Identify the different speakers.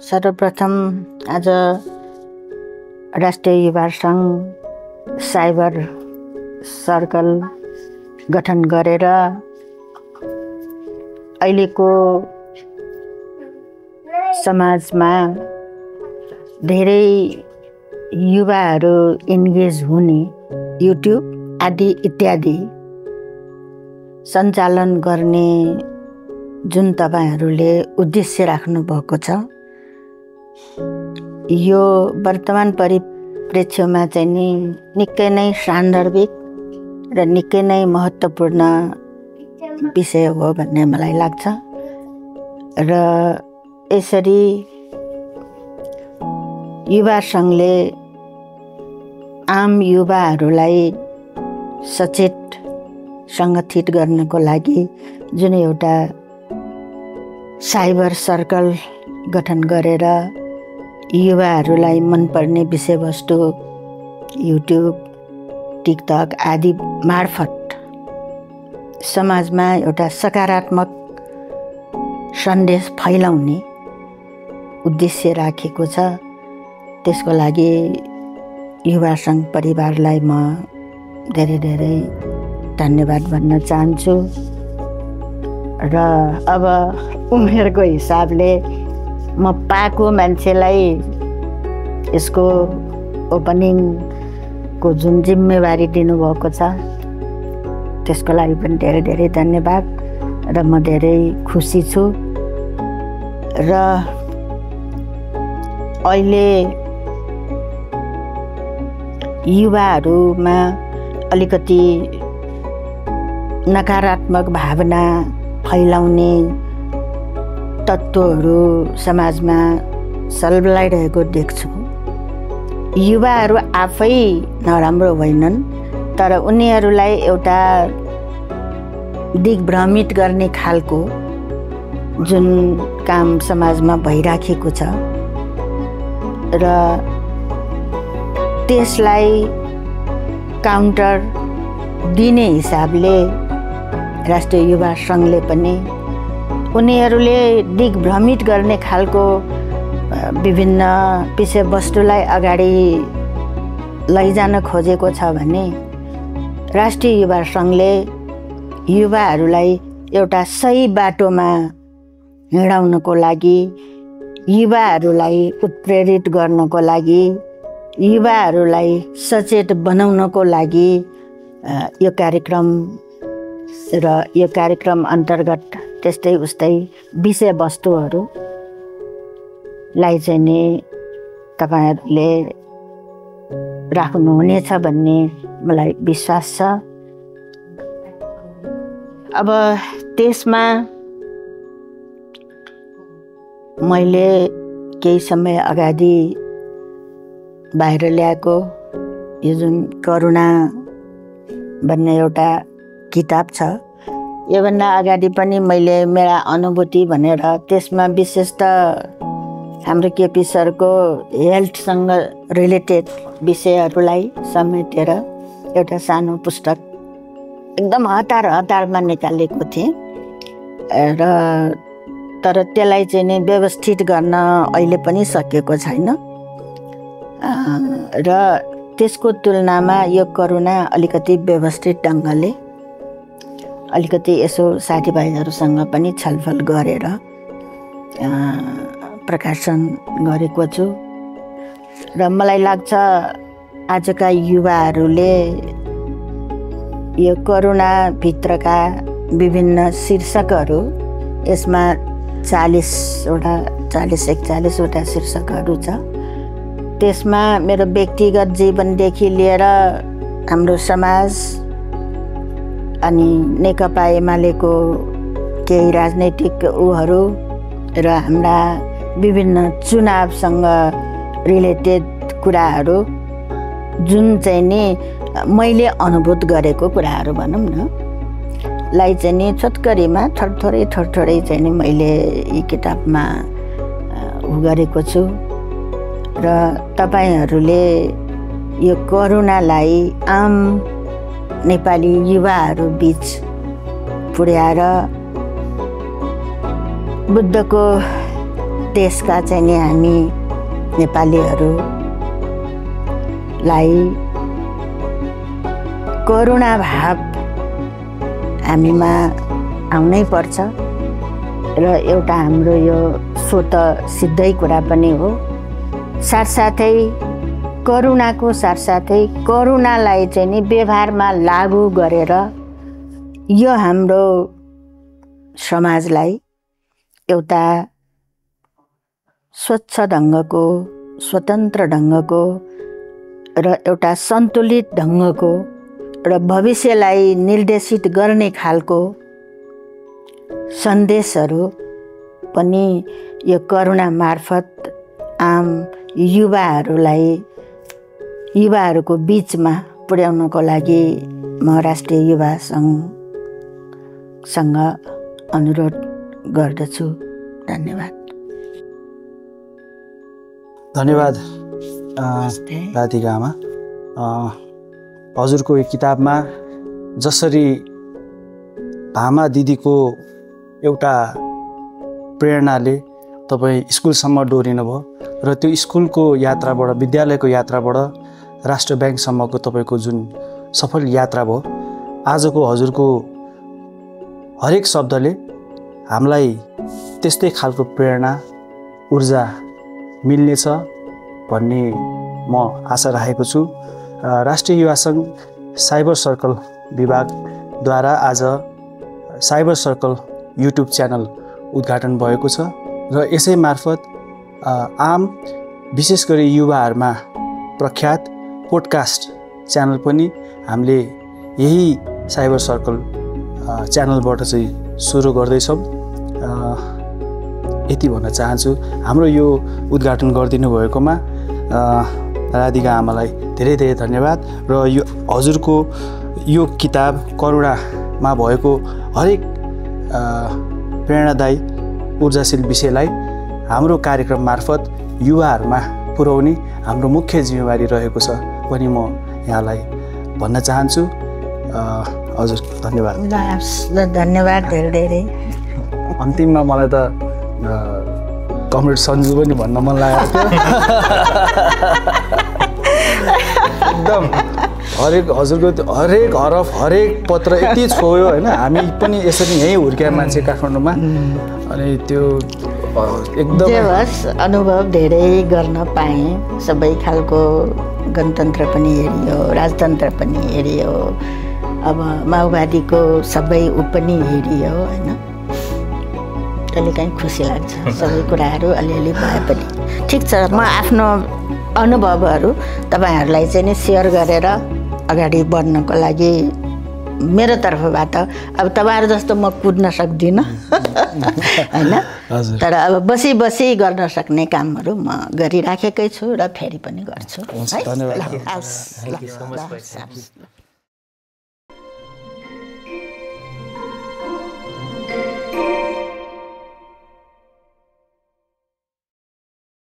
Speaker 1: सर्वप्रथम आज राष्ट्रिय युवा सङ्घ साइबर सर्कल गठन गरेर अहिलेको समाजमा धेरै युवाहरू इन्गेज हुने युट्युब आदि इत्यादि सञ्चालन गर्ने जुन तपाईहरूले उद्देश्य राख्नु भएको छ, यो वर्तमान परिप्रेक्ष्यमा चाहिँ नि निकै नै सान्दर्भिक र निकै नै महत्त्वपूर्ण विषय हो भन्ने मलाई लाग्छ। र यसरी युवा सङ्घले आम युवाहरूलाई सचेत सङ्गठित गर्नको लागि जुन एउटा साइबर सर्कल गठन गरेर युवाहरूलाई मनपर्ने विषयवस्तु युट्युब, टिकटक आदि मार्फत समाजमा एउटा सकारात्मक सन्देश फैलाउने उद्देश्य राखेको छ। त्यसको लागि युवा सङ्घ परिवारलाई म धेरै धेरै धन्यवाद भन्न चाहन्छु। र अब उमेरको हिसाबले म पाएको मान्छेलाई यसको ओपनिङको जुन जिम्मेवारी दिनुभएको छ त्यसको लागि पनि धेरै धेरै धन्यवाद र म धेरै खुसी छु। र अहिले युवाहरूमा अलिकति नकारात्मक भावना फैलाउने तत्त्वहरू समाजमा सल्बलाइरहेको देख्छु। युवाहरू आफै नराम्रो होइनन्, तर उनीहरूलाई एउटा दिग्भ्रमित गर्ने खालको जुन काम समाजमा भइराखेको छ र त्यसलाई काउन्टर दिने हिसाबले राष्ट्रिय युवा सङ्घले पनि उनीहरूले दिग्भ्रमित गर्ने खालको विभिन्न विषयवस्तुलाई अगाडि लैजान खोजेको छ भने राष्ट्रिय युवा सङ्घले युवाहरूलाई एउटा सही बाटोमा हिँडाउनको लागि, युवाहरूलाई उत्प्रेरित गर्नको लागि, युवाहरूलाई सचेत बनाउनको लागि यो कार्यक्रम र यो कार्यक्रम अन्तर्गत त्यस्तै उस्तै विषयवस्तुहरूलाई चाहिँ नि तपाईँहरूले राख्नुहुनेछ भन्ने मलाई विश्वास छ। अब त्यसमा मैले केही समय अगाडि बाहिर ल्याएको यो जुन करुणा भन्ने एउटा किताब छ, योभन्दा अगाडि पनि मैले मेरा अनुभूति भनेर त्यसमा विशेष त हाम्रो केपी सरको हेल्थसँग रिलेटेड विषयहरूलाई समेटेर एउटा सानो पुस्तक एकदम हतारमा निकालेको थिएँ। र तर त्यसलाई चाहिँ नि व्यवस्थित गर्न अहिले पनि सकेको छैन। र त्यसको तुलनामा यो करुणा अलिकति व्यवस्थित ढङ्गले अलिकति यसो साथीभाइहरूसँग पनि छलफल गरेर प्रकाशन गरेको छु। र मलाई लाग्छ आजका युवाहरूले यो करुणाभित्रका विभिन्न शीर्षकहरू, यसमा 40-41 शीर्षकहरू छ। त्यसमा मेरो व्यक्तिगत जीवनदेखि लिएर हाम्रो समाज अनि नेकपा एमालेको केही राजनैतिक उहरू र हाम्रा विभिन्न चुनावसँग रिलेटेड कुराहरू जुन चाहिँ नि मैले अनुभूत गरेको कुराहरू भनौँ न लाई चाहिँ नि छोटकरीमा थोरै चाहिँ नि मैले यी किताबमा गरेको छु। र तपाईँहरूले यो करुणालाई आम नेपाली युवाहरू बीच पुर्याएर बुद्धको देशका चाहिँ नि हामी नेपालीहरूलाई करुणा भाव हामीमा आउनै पर्छ र एउटा हाम्रो यो स्वत सिद्धै कुरा पनि हो। साथसाथै करुणाको साथसाथै करुणालाई चाहिँ नि व्यवहारमा लागू गरेर यो हाम्रो समाजलाई एउटा स्वच्छ ढङ्गको, स्वतन्त्र ढङ्गको र एउटा सन्तुलित ढङ्गको र भविष्यलाई निर्देशित गर्ने खालको सन्देशहरू पनि यो करुणा मार्फत आम युवाहरूको बिचमा पुर्याउनको लागि म राष्ट्रिय युवा सङ्घसँग अनुरोध गर्दछु। धन्यवाद।
Speaker 2: धन्यवाद राधिका आमा। हजुरको यो किताबमा जसरी भामा दिदीको एउटा प्रेरणाले तपाईँ स्कुलसम्म डोरिनुभयो र त्यो स्कुलको यात्राबाट, विद्यालयको यात्राबाट राष्ट्र ब्याङ्कसम्मको तपाईँको जुन सफल यात्रा भयो, आजको हजुरको हरेक शब्दले हामीलाई त्यस्तै खालको प्रेरणा, ऊर्जा मिल्नेछ भन्ने म आशा राखेको छु। राष्ट्रिय युवा सङ्घ साइबर सर्कल विभागद्वारा आज साइबर सर्कल युट्युब च्यानल उद्घाटन भएको छ र यसै मार्फत आम विशेष गरी युवाहरूमा प्रख्यात पोडकास्ट च्यानल पनि हामीले यही साइबर सर्कल च्यानलबाट चाहिँ सुरु गर्दैछौँ। यति भन्न चाहन्छु। हाम्रो यो उद्घाटन गरिदिनु भएकोमा राधिका आमालाई धेरै धेरै धन्यवाद र यो हजुरको यो किताब करुणामा भएको हरेक प्रेरणादायी ऊर्जाशील विषयलाई हाम्रो कार्यक्रम मार्फत युवाहरूमा पुर्याउने हाम्रो मुख्य जिम्मेवारी रहेको छ पनि म यहाँलाई भन्न चाहन्छु। हजुर धन्यवाद।
Speaker 1: धन्यवाद धेरै धेरै।
Speaker 2: अन्तिममा मलाई त कमरेड सन्जु पनि भन्न मन लागेको थियो। एकदम हजुरको हरेक हरफ, हरेक पत्र यति छोयो होइन। हामी पनि यसरी यहीँ हुर्किया मान्छे काठमाडौँमा, अनि त्यो एकदम
Speaker 1: अनुभव धेरै गर्न पाएँ। सबै खालको गणतन्त्र पनि हेरियो, राजतन्त्र पनि हेरियो, अब माओवादीको सबै पनि हेरियो होइन। कहिलेकाहीँ खुसी लाग्छ सबै कुराहरू अलिअलि भए पनि। ठिक छ, म आफ्नो अनुभवहरू तपाईँहरूलाई चाहिँ नि सेयर गरेर अगाडि बढ्नको लागि मेरो तर्फबाट, अब तपाईँहरू जस्तो म कुद्न सक्दिनँ होइन, तर अब बसी बसी गर्न सक्ने कामहरू म गरिराखेकै छु र फेरि पनि गर्छु।
Speaker 2: धन्यवाद।